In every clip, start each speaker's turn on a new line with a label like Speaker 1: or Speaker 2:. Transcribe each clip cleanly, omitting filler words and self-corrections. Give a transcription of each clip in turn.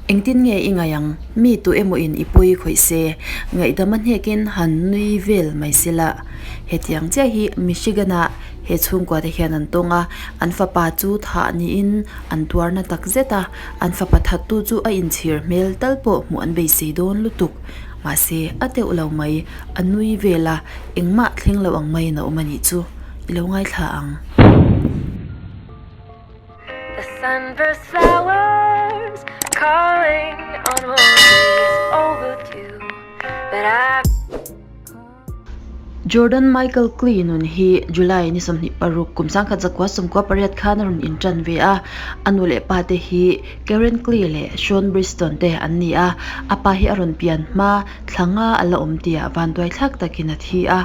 Speaker 1: Engtin nge i ngaih ang? Mi tu emaw in i pawi khawih se, ngaihdam a hnekin han nui vel mai se la. Hetiang chiah hi Michigan ah he chhungkua te hian an tawng a, an fapa chu thah niin an tuarna tak zet a, an fapa thattu chu a inchhir hmel tal pawh hmuh an beisei dawn lutuk. Mahse, a teuh lo mai, a nui vel a, engmah thleng lo ang maiin a awm a nih chu i lo ngaithla ang.
Speaker 2: The sunburst flowers calling on roses overdue But I
Speaker 1: Jordan Michael Klee nun hi July ni 26 kum 1998 khan a rawn intan ve a, a nu leh pa te hi Karen Klee leh Sean Briston te an ni a, a pa hi a rawn pian hma thla nga a la awm tihah vanduaithlak takin a thi a,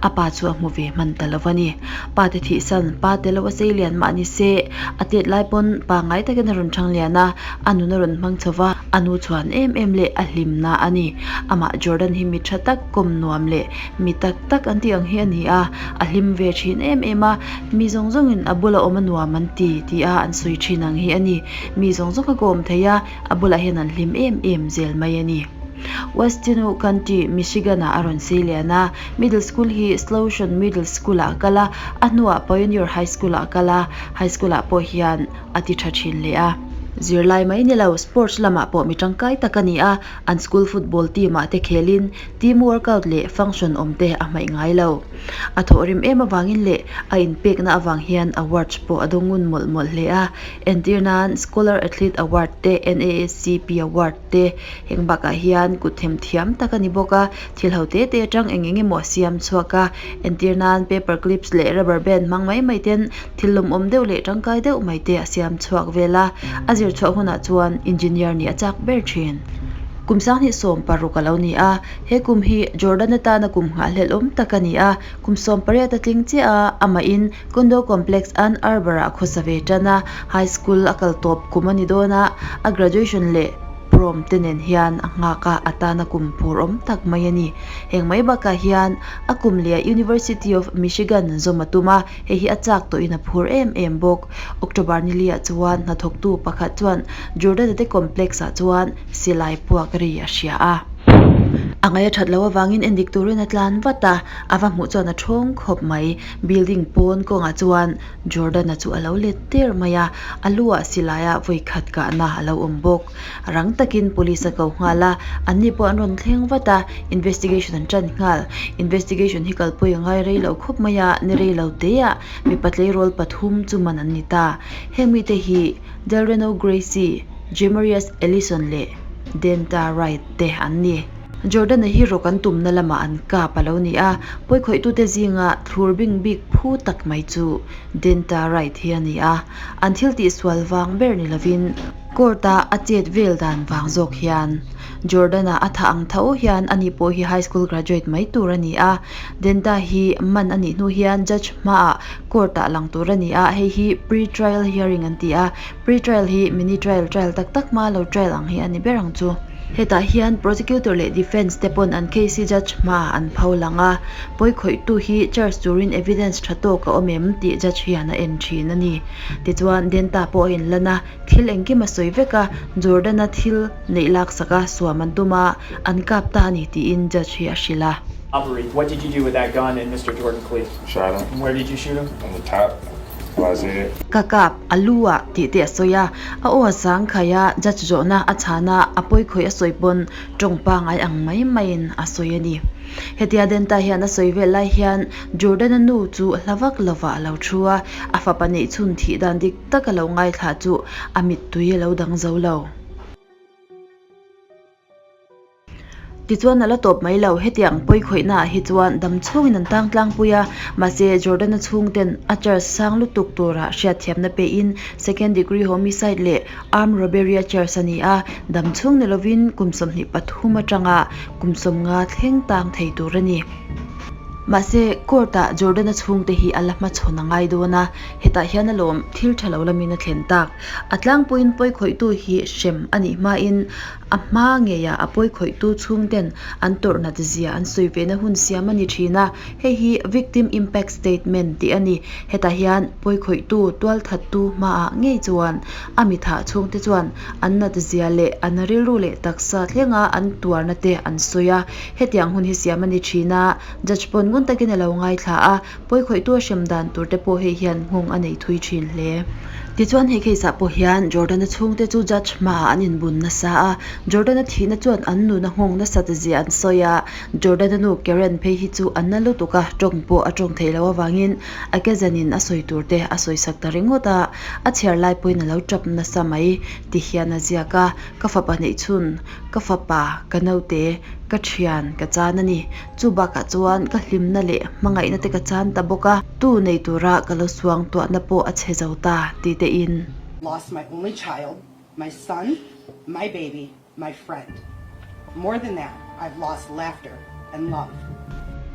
Speaker 1: a pa chu a hmu ve hman ta lo a ni. Pa te thihsan, pa te lo a sei lian mah ni se, a tet lai pawn pangngai takin a rawn thang lian a, a nun a rawn hmang chho va, a nu chhuan em em leh a hlimna a ni. Amah Jordan hi mi tha tak, kawm nuam leh mi tak tak an tih ang hi a ni a, a hlim ve thin em em a, mi zawng zawngin a bula awm a nuam an ti tih a an sawi thin ang hi a ni. Mi zawng zawng a kawm thei a, a bulah hian an hlim em em zel mai a ni. Washtenaw County, Michigan-ah a rawn sei lian a, middle school hi Slauson Middle School-ah a kal a, a hnuah Pioneer High School-ah a kal a, high school-ah pawh hian a ti tha thin leh a. Zirlai mai ni lo, sports lamah pawh mi tangkai tak a ni a, an school football team-ah te khelin team workout leh function awm te a hmaih ngai lo. A thawhrim em avangin leh a inpekna avang hian awards pawh a dawngun mawlh mawlh hle a, entir nan Scholar Athlete Award te, NAACP Award te, heng bakah hian kut them thiam tak a ni bawk a, thil ho te te atang eng eng emaw a siam chhuak a, entir nan paper clips leh rubber band hmang mai mai ten thil lawmawm deuh leh tangkai deuh mai te a siam chhuak vel a, a zir chhuah hunah chuan engineer nih a chak ber thin. Kum 2016 a lo ni a, he kum hi Jordan atana kum nghahhlelh awm tak a ni a, kum 18 a tling chiah a, amahin Condo Complex Ann Arbor-ah khawsa ve tan a, high school a kal tawp kum a ni dawn a, a graduation leh prom te nen hian a nghak a, a tana kum phur awm tak mai a ni. Heng mai bakah hian a kum leh University of Michigan zawm a tum a, hei hi a chak tawhin a phur em em bawk. October ni liah chuan hnathawktu pakhat chuan Jordan-a te complex-ah chuan silai puak ri a hria a. A ngaih a that loh avangin endik turin a tlan vat a, a va hmuh chuan a thawng khawp mai. Building pawn kawngah chuan Jordan-a chu a lo let der mai a, a lu-ah silaia vawi khat kahna a lo awm bawk. Rang takin police a ko nghal a, anni pawh an rawn thleng vat a, investigation an tan nghal. Investigation hi kalpui a ngai rei lo khawp mai a, ni rei lo teah mipa tleirawl pathum chu man an ni ta. Heng mite hi Delreno Gracie, Jamarius Ellison leh Denta Wright te an ni. Jordan-a hi rawk an tumna lamah an kap a lo ni a, pawikhawih-tute zinga thlur bing bik phu tak mai chu Denta Wright hi a ni a, an thil tihsual vang ber ni lovin court-a a chet vel dan vang zawk hian Jordan-a a thah ang tho hian ani pawh hi high school graduate mai tur a ni a, Denta hi man a nih hnu hian judge hmaah court-ah lang tur a ni a, hei hi pre-trial hearing an ti a, pre-trial hi mini trial, trial tak tak hmaa lo trial ang hi a ni ber ang chu. Hetah hian prosecutor leh defence te pawn an case hi judge hmaah an pho lang a, pawikhawihtu hi charge turin evidence tha tawk a awm em tih judge hian a en thin a ni. Tichuan, Denta pawh a inlan a, thil engkim a sawi vek a, Jordan-a thil neih laksak a suam an tum a, an kap ta a ni tiin judge hi a hrilh a.
Speaker 3: Robbery, what did you do with that gun and Mister Jordan Klee?
Speaker 4: Shot him.
Speaker 3: And where did you shoot him?
Speaker 4: On the top.
Speaker 1: Ka kap a lu ah tih te a sawi a, a aw a sang khai a, judge zawhna a chhan a, a pawi khawih a sawi pawn tawng pangai ang mai maiin a sawi a ni. Hetia Denta hian a sawi vel lai hian Jordan-a nu chu hla vak lovah a lo thu a, a fapa neih chhun thih dan dik tak a lo ngaithla chu a mittui a lo dang zo lo. Tichuan a la tawp mai lo, hetiang pawi khawihna ah hi chuan dam chhungin an tang tlangpui a, mahse Jordan-a chhungten a charge sang lutuk tura hriatthiamna pehin second degree homicide leh armed robbery a charge a ni a, dam chhung ni lovin kum 23 atanga kum 50 thleng tang thei tur a ni. Mahse, court-ah Jordan-a chhungte hi a la hmachhawn a ngai dawn a, hetah hian alawm thil tha lo lamin a thlen tak. A tlangpuiin pawikhawihtu hi hrem a nih hmain a hma ngeiah a pawikhawihtu chhungten an tawrhnat zia an sawi vehna hun siam a ni thin a, hei hi Victim Impact Statement tih a ni. Hetah hian pawikhawihtu tualthattu hmaah ngei chuan a mithah chhungte chuan an nat zia leh an rilru leh taksa thlenga an tuarna te an sawi a, Hetiang hun hi siam a ni thin a, judge pawn ngun takin a lo ngaithla a, pawikhawihtu a hrem dan tur te pawh hei hian nghawng a nei thui thin hle. Tichuan hei case ah pawh hian Jordan-a chhungte chu judge hmaah an inbun nasa a, Jordan-a thihna chuan an nuna nghawng nasat zia an sawi a, Jordan-a nu Karen phei hi chu a na lutuk a, tawng pawh a tawng theih loh avangin a kezanin a sawi tur te a sawisak ta ringawt a, a chhiar lai pawhin a lo tap nasa mai ti hian a ziak a, ka fapa neihchhun Ka fapa, ka naute, ka thian, ka chan a ni. Chu bakah chuan ka hlimna leh hmangaihna te ka chan ta bawk a, tu nei tura ka lo suang tuahna pawh a chhe zo ta, ti te in.
Speaker 4: Lost my only child, my son, my baby, my friend. More than that, I've lost laughter and love.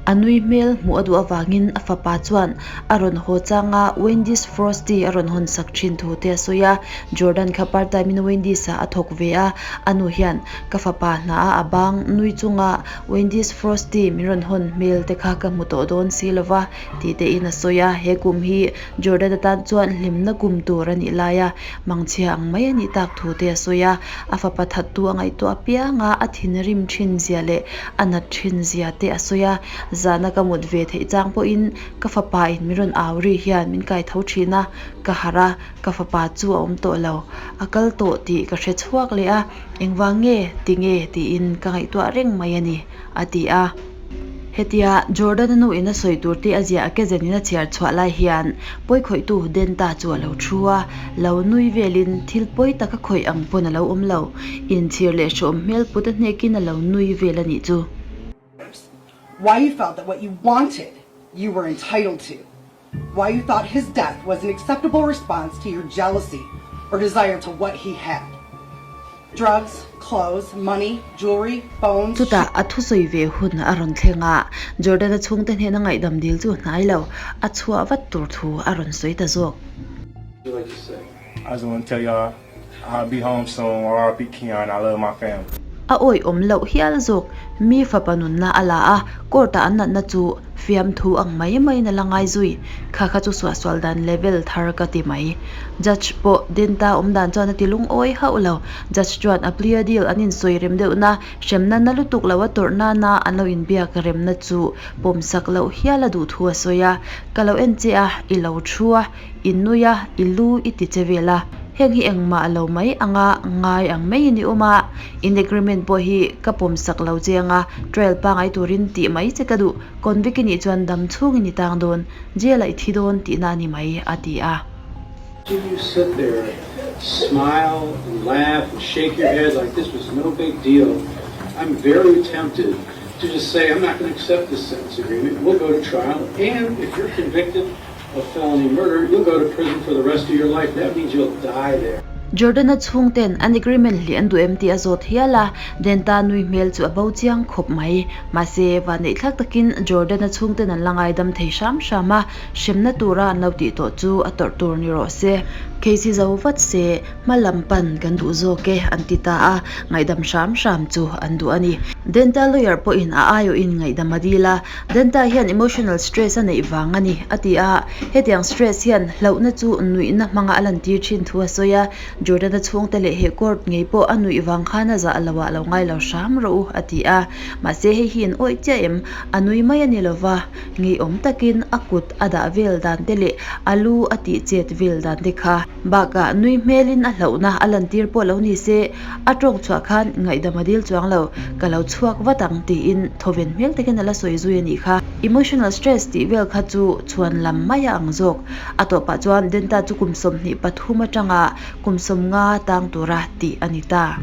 Speaker 1: A nui hmel hmuh a duh avangin a fapa chuan a rawn haw chang a, Wendy's Frosty a rawn hawn sak thin thu te a sawi a. Jordan kha part time in Wendy's ah a thawk ve a, a nu hian ka fapa hna a a bang nui chunga Wendy's Frosty min rawn hawn hmel te kha ka hmu tawh dawn si lo va tih te in a sawi a. He kum hi Jordan atan chuan hlimna kum tur a nih lai a, mangchhia ang mai a nih tak thu te a sawi a. A fapa thattu a ngaihtuah apianga a thinrim thin zia leh a nat thin zia te a sawi a, zahna ka mut ve theih chang pawhin ka fapa in min rawn au ri hian min kai tho thin a, ka harh a, ka fapa chu a awm tawh lo, a kal tawh tih ka hre chhuak leh a, engvang nge, tinge tiin ka ngaihtuah reng mai a ni, a ti a. Hetia Jordan-a nu in a sawi tur te a ziah a ke zen in a chhiar chhuah lai hian pawikhawihtu Denta chu a lo thu a, lo nui velin thil pawi tak a khawih ang pawn a lo awm lo, inchhir leh hrawm hmel put a hnekin a lo nui vel a nih chu.
Speaker 4: Why you felt that what you wanted you were entitled to. Why you thought his death was an acceptable response to your jealousy or desire to what he had. Drugs, clothes, money, jewelry, phones,
Speaker 1: Chutah a thusawi ve hun a rawn thleng a, Jordan-a chhungte hnena ngaihdam dil chu hnai lo, a chhuah vat tur thu a rawn sawi ta zawk.
Speaker 5: I just want to tell y'all I'll be home soon, RIP Keon, I love my family.
Speaker 1: A awihawm loh hial zawk, mi fapa nunna a la a, court-ah an natna chu fiamthu ang mai maiin a la ngai zui, kha kha chu suahsual dan level thar ka ti mai. Judge pawh Denta awm dan chuan a ti lungawi hauh lo, Judge chuan a plea deal an insawi rem deuhna, hremna na lutuk lo a tawrh nana an lo inbiak remna chu pawmsak loh hial a duh thu a sawi a, ka lo en che a, i lo thu a, I nui a, i lu i ti che vel a, heng hi engmah lo mai anga ngai ang maiin i awm a, in agreement pawh hi ka pawmsak lo che anga trial pangai turin tih mai che ka duh, convict i nih chuan dam chhungin i tang dawn, jail ah i thi dawn tihna a ni mai, a ti a.
Speaker 6: Do you sit there smile and laugh and shake your head like this was no big deal? I'm very tempted to just say I'm not going to accept this sentence agreement, we'll go to trial and if you're convicted of felony murder, you'll go to prison for the rest of your life, that means you'll die there.
Speaker 1: Jordan-a chhungten an agreement hlih an duh em tih a zawt hial a, Denta nui hmel chu a bo chiang khawp mai. Mahse, vanneihthlak takin Jordan-a chhungten an la ngaidam thei hram hram a, hremna tura an lo tih tawh chu a tawrh tur ni rawh se. Casey zo vat se, hma lam pan kan duh zawk e, an ti ta a, ngaihdam hram hram chu an duh a ni. Denta lawyer pawhin a aiawhin ngaihdam a dil a, Denta hian emotional stress a neih vang a ni, a ti a. Hetiang stress hian hlauhna chu nuihna hmanga a lantir thin thu a sawi a. Jordan-a chhungte leh he court ngei pawh a nuih vang khan a zah lo ah lo ngai lo hram rawh u, a ti a. Mahse hei hi in awih chiah em? A nui mai a ni lo va, ngeiawm takin a kut a dah vel dan te leh a lu a tih chet vel dan te kha. Bakah nui hmelin a hlauhna a lantir pawh lo ni se, a tawng chhuah khan ngaihdam a dil chuang lo, ka lo chhuak vat ang tiin thawven hmel takin a la sawi zui a nih kha. Emotional stress tih vel kha chu chhuan lam mai a ang zawk. A tawpah chuan Denta chu kum 23 atanga kum 50 tang tura tih a ni ta.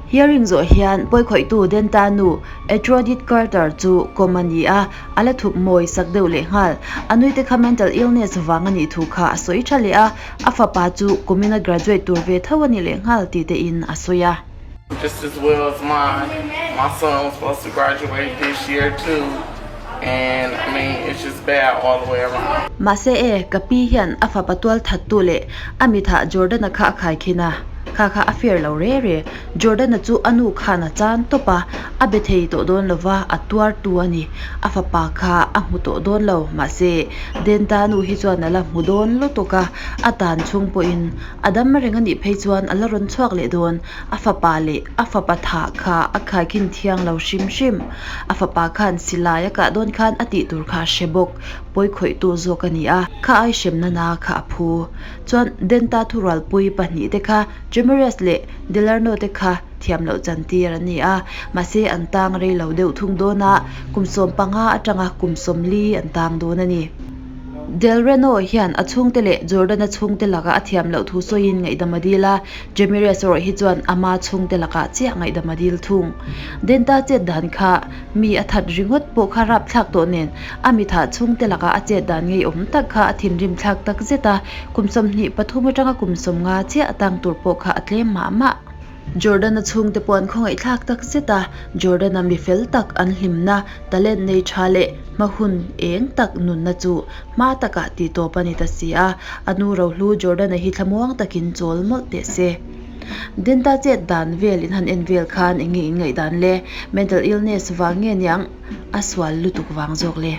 Speaker 1: Hearing zawh hian pawikhawihtu Denta nu Atrodit Carter chu kawm a ni a, a la thup mawi sak deuh leh nghal. A nuite kha mental illness vang a nih thu kha a sawi tha leh a, a fapa chu kumin a graduate tur ve tho a ni leh nghal tih te in a sawi a.
Speaker 7: Just as well as mine, my son was supposed to graduate this year too. And I mean, it's just bad all the way around.
Speaker 1: Mahse e, ka pi hian a fapa tual thattu leh a mithah Jordan-a kha a khaikhin a, kha kha a fair lo re re. Jordan-a chu a nu khan a chan tawp a, a be thei tawh dawn lo va, a tuar tu a ni. A fapa kha a hmu tawh dawn lo, mahse Denta nu hi chuan a la hmu dawn lutuk a, a tan chhung pawhin a dam reng a nih phei chuan a la rawn chhuak leh dawn. A fapa leh a fapa thah kha a khaikhin thiang lo hrim hrim. A fapa khan silai a kah dawn khan a tih tur kha a hre bawk. Pawi khawihtu zawk a ni a, kha ai hremna na kha a phu. Chuan Denta thurualpui pahnihte kha Jemerias leh Delarno te kha thiam loh chantir an ni a, mahse an tang rei lo deuh thung dawn a, kum 15 atanga kum 40 an tang dawn a ni. Del Reno hian a chhungte leh Jordan-a chhungte lakah a thiam loh thu sawiin ngaihdam a dil a, Jemerias erawh hi chuan ama chhungte lakah chiah ngaihdam a dil thung. Denta chet dan kha mi a that ringawt pawh kha rapthlak tawh nen a mithah chhungte lakah a chet dan ngeiawm tak kha a thinrim thlak tak zet a, kum 23 atanga kum 50 chiah a tang tur pawh kha a tlem mah mah. Jordan-a chhungte pawh an khawngaihthlak tak zet a, Jordan-a mi fel tak an hlimna, talent nei tha leh hma hun eng tak nunna chu hma takah tih tawp a ni ta si a, a nu rohlu Jordan-a hi thlamuang takin chawl mawlh teh se. Denta chet dan vel in han en vel khan eng nge in ngaihdan le? Mental illness vang nge niang a sual lutuk vang zawk le?